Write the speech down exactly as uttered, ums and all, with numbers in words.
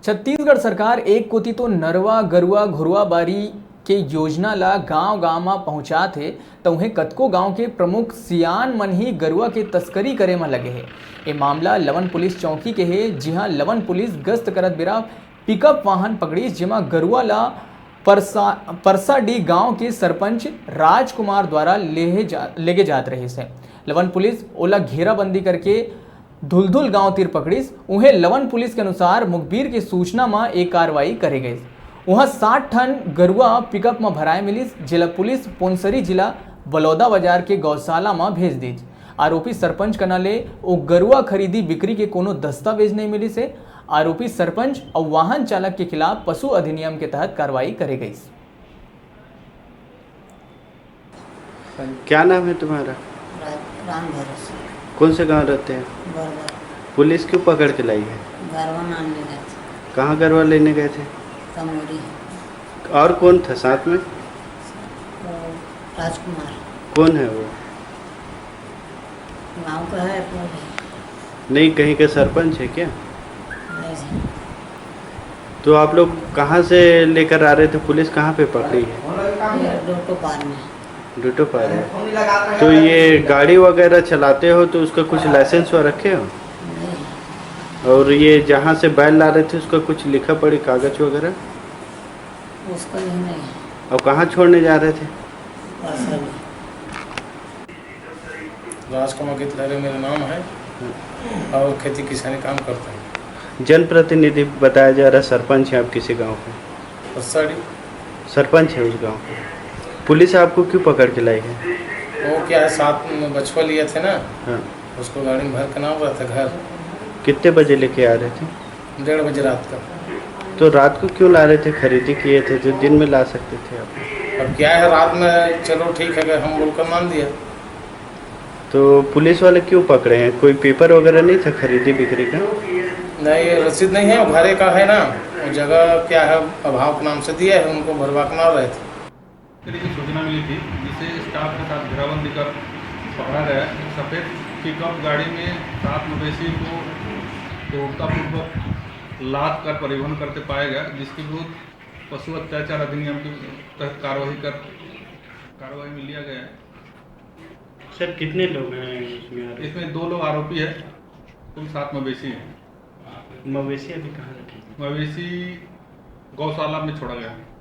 छत्तीसगढ़ सरकार एक कोति तो नरवा, गरुवा, घुरवा बारी के योजना ला गांव-गांव म पहुंचात हे, त उहें कतको गांव के प्रमुख सियान मन ही गरुवा के तस्करी करे म लगे हे। ए मामला लवन पुलिस चौकी के हे, जिहां लवन पुलिस गश्त करत बेरा पिकअप वाहन पकड़िस, जेमा गरुवा ला परसा-, परसाडीह गांव के सरपंच राजकुमार द्वारा लेहे जा-, लेगे जात रहिस हे। लवन पुलिस ओला घेराबंदी करके धुलधुल गांव तीर पकड़िस। उहें, लवन पुलिस के अनुसार मुखबिर के सूचना म ए कार्रवाई करे गइस। उहां साठ ठन गरुवा पिकअप म भराए मिलिस, जेला पुलिस पोनसरी जिला बलौदा बाजार के गौशाला म भेज दीस। आरोपी सरपंच कना ले ओ गरुवा खरीदी बिक्री के कोनो दस्तावेज नइ मिलिस हे। आरोपी सरपंच अउ वाहन चालक के खिलाफ पशु अधिनियम के तहत कार्रवाई करे गइस। क्या नाम है तुम्हारा? राज-, राम भरोसे। कौन से गांव रहते हैं? बरबर। पुलिस क्यों पकड़ के लाई है? गरवा नाम ले गए थे। कहाँ गरवा लेने गए थे? कमोरी। और कौन था साथ में? वो राजकुमार। कौन है वो? गांव का है, वो भी। नहीं, कहीं का सरपंच है क्या? नहीं जी। तो आप लोग कहाँ से लेकर आ रहे थे? पुलिस कहाँ पे पकड़ी है? ये डोटो पार में। डोटो पार है। तो ये गाड़ी वगैरह चलाते हो तो उसका कुछ लाइसेंस वगैरह रखे हो? नहीं। और ये जहाँ से बैल ला रहे थे उसका कुछ लिखा पड़ी कागज वगैरह? उसका भी नहीं। और कहाँ छोड़ने जा रहे थे? परसा में। राजकुमार गितलहरे मेरा नाम है। हाँ। और खेती किसानी काम करता हूँ। जनप्रतिनिधि बताया जा रहा है, सरपंच है आप किसी गांव के? परसाडी। सरपंच है उस गांव के। पुलिस आपको क्यों पकड़ के लाई है? वो क्या है, साथ में बछवा लिए थे ना, हाँ। उसको गाड़ी में भर के ना हुआ था घर। कितने बजे लेके आ रहे थे? डेढ़ बजे रात का। तो रात को क्यों ला रहे थे? खरीदी किए थे तो दिन में ला सकते थे आप। अब क्या है, रात में चलो ठीक है, अगर हम बोलकर मान दिया। तो पुलिस वाले क्यों पकड़े हैं? कोई पेपर वगैरह नहीं था खरीदी बिक्री का? नहीं, ये रसीद नहीं है, वो घरे का है ना, वो जगह क्या है, अभाव के नाम से दिया है, उनको भरवा के ना रहे थे। तरीके सूचना मिली थी, जिसे स्टाफ के साथ घेराबंदी कर पकड़ा गया। एक सफ़ेद पिकअप गाड़ी में सात मवेशी को क्रूरतापूर्वक लाद कर परिवहन करते पाया गया, जिसके विरुद्ध पशु अत्याचार अधिनियम के तहत कार्रवाई कर, कार्रवाई में लिया गया है। सर, कितने लोग हैं इसमें आरोपी? इसमें दो लोग आरोपी है, कुल सात मवेशी हैं। मवेशी अभी कहाँ रखे हैं? मवेशी गौशाला में छोड़ा गया है।